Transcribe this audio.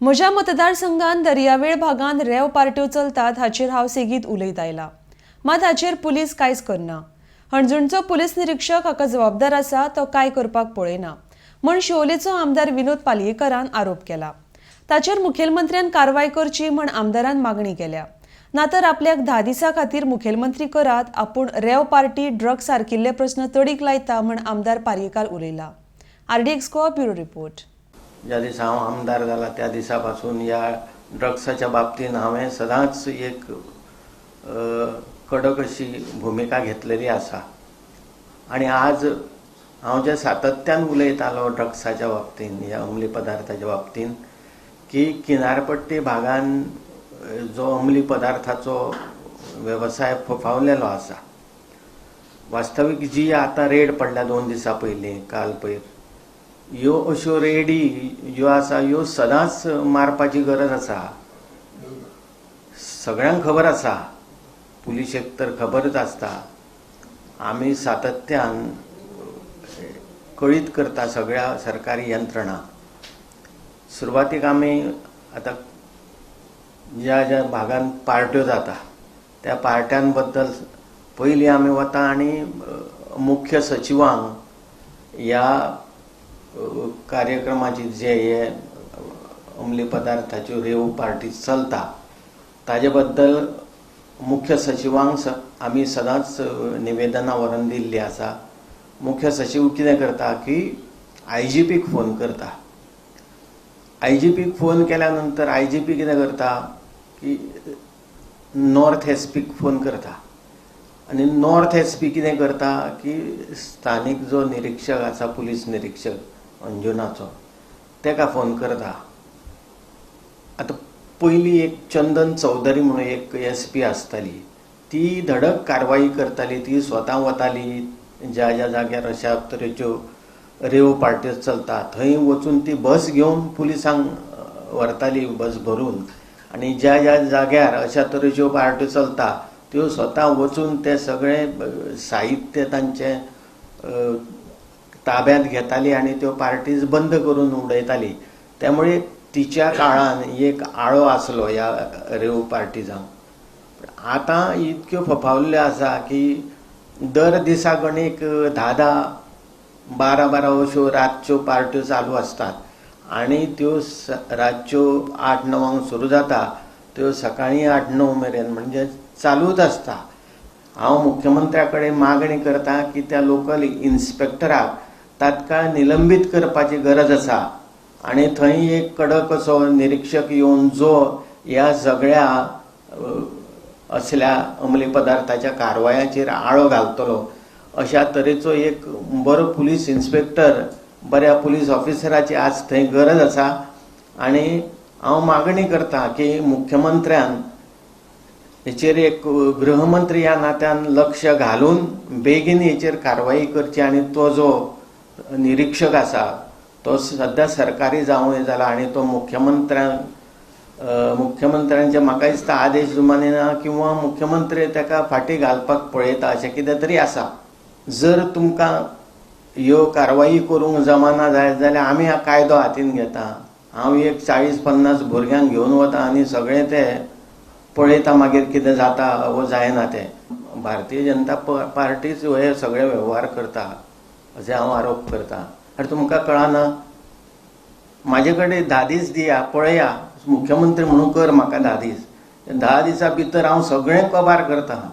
म्हज्या मतदारसंघात दर्यावेळ भागांत रेव पार्ट्यो चलतात हाचेर हांव सेगीत उलयत आयला, मात हाचेर पुलीस कांयच करना. हणजूणचो पुलीस निरीक्षक हाका जबाबदार आसा, तो कांय करपाक पळयना म्हूण शिवोलेचो आमदार विनोद पालयेकरान आरोप केला. ताचेर मुखेलमंत्र्यान कारवाय करची म्हूण आमदारान मागणी केल्या. नातर आपल्याक 10 दिसां खातीर मुखेलमंत्री करात, आपूण रेव पार्टी, ड्रग्स सारकिल्ले प्रस्न तडीक लायता म्हूण आमदार पालयेकार उलयला. RDX Goa bureau report. ज्या दिसा हांव आमदार जाला त्या दिसा पासून ह्या ड्रग्साच्या बाबतीन हांवें सदांच एक कडक अशी भुमिका घेतलेली आसा. आनी आज हांव जे सातत्यान उलयतालो ड्रग्साच्या बाबतीन, ह्या अंमली पदार्थाच्या बाबतीन, की किनारपट्टी भागान जो अंमली पदार्थाचो वेवसाय फोफावलेलो आसा. वास्तवीक जी आतां रेड पडल्या 2 दिसां पयलीं, काल पयर, ह्यो अश्यो रेडी ज्यो आसा ह्यो सदांच मारपाची गरज आसा. सगळ्यांक खबर आसा, पुलिशेक तर खबरच आसता. आमी सातत्यान कळीत करता सगळ्या सरकारी यंत्रणा. सुरवातीक आमी आतां ज्या ज्या भागान पार्ट्यो जाता त्या पार्ट्यां बद्दल पयलीं आमी वता आनी मुख्य सचिवांक ह्या कार्यक्रमाची जे हे अंमली पदार्थाच्यो रेव पार्टी चलता ताजे बद्दल मुख्य सचिवांक आमी सदांच निवेदनां व्हरून दिल्लीं आसा. मुख्य सचिव कितें करता की आयजीपीक फोन करता. आयजीपीक फोन केल्या नंतर आयजीपी कितें करता की नॉर्थ एसपीक फोन करता आनी नॉर्थ एसपी कितें करता की स्थानीक जो निरीक्षक आसा, पुलीस निरीक्षक अंजुनाचो, तेका फोन करता. आतां पयलीं एक चंदन चौधरी म्हणून एक एसपी आसताली, ती धडक कारवाई करताली. ती स्वता वताली ज्या ज्या जाग्यार अशा तरेच्यो रेव पार्ट्यो चलता थंय वचून ती बस घेवन पुलिसांक व्हरताली, बस भरून, आनी ज्या ज्या जाग्यार अशा तरेच्यो पार्ट्यो चलता त्यो स्वता वचून ते सगळें साहित्य तांचें ताब्यांत घेताली आनी त्यो पार्टीज बंद करून उडयताली. त्यामुळे तिच्या काळान एक आळो आसलो ह्या रेव पार्टीजांक. आतां इतक्यो फोफावल्ल्यो आसा की दर दिसा गणीक 10-10, 12-12 अश्यो रातच्यो पार्ट्यो चालू आसतात आनी त्यो रातच्यो 8-9 सुरू जाता त्यो सकाळीं 8-9 मेरेन म्हणजे चालूच आसता. हांव मुख्यमंत्र्या कडेन मागणी करता की त्या लोकल इन्स्पेक्टराक तात्काळ निलंबीत करपाची गरज आसा आनी थंय एक कडक असो निरीक्षक येवन जो ह्या सगळ्या असल्या अंमली पदार्थाच्या कारवायांचेर आळो घालतलो अशा तरेचो एक बरो पुलीस इन्स्पेक्टर, बऱ्या पुलीस ऑफिसराची आज थंय गरज आसा. आनी हांव मागणी करता की मुख्यमंत्र्यान हेचेर एक गृहमंत्री ह्या नात्यान लक्ष घालून बेगीन हेचेर कारवाई करची आनी तो जो निरीक्षक आसा तो सद्या सरकारी जावं जाला आनी तो मुख्यमंत्र्यांचे म्हाका दिसता आदेश मानिना किंवा मुख्यमंत्री ताका फाटीं घालपाक पळयता अशें कितें तरी आसा. जर तुमकां ह्यो कारवाई करूंक जमाना जायत जाल्यार आमी हा कायदो हातीन घेता. हांव एक 40-50 भुरग्यांक घेवन वता आनी सगळें ते पळयता मागीर कितें जाता वो जायना तें. भारतीय जनता पार्टीच हे सगळे वेव्हार करता अशें हांव आरोप करता. आनी तुमकां कळना, म्हाजे कडेन 10 दीस दिया, पळया, मुख्यमंत्री म्हणून कर म्हाका 10 दीस, 10 दिसां भितर हांव सगळें कबार करता.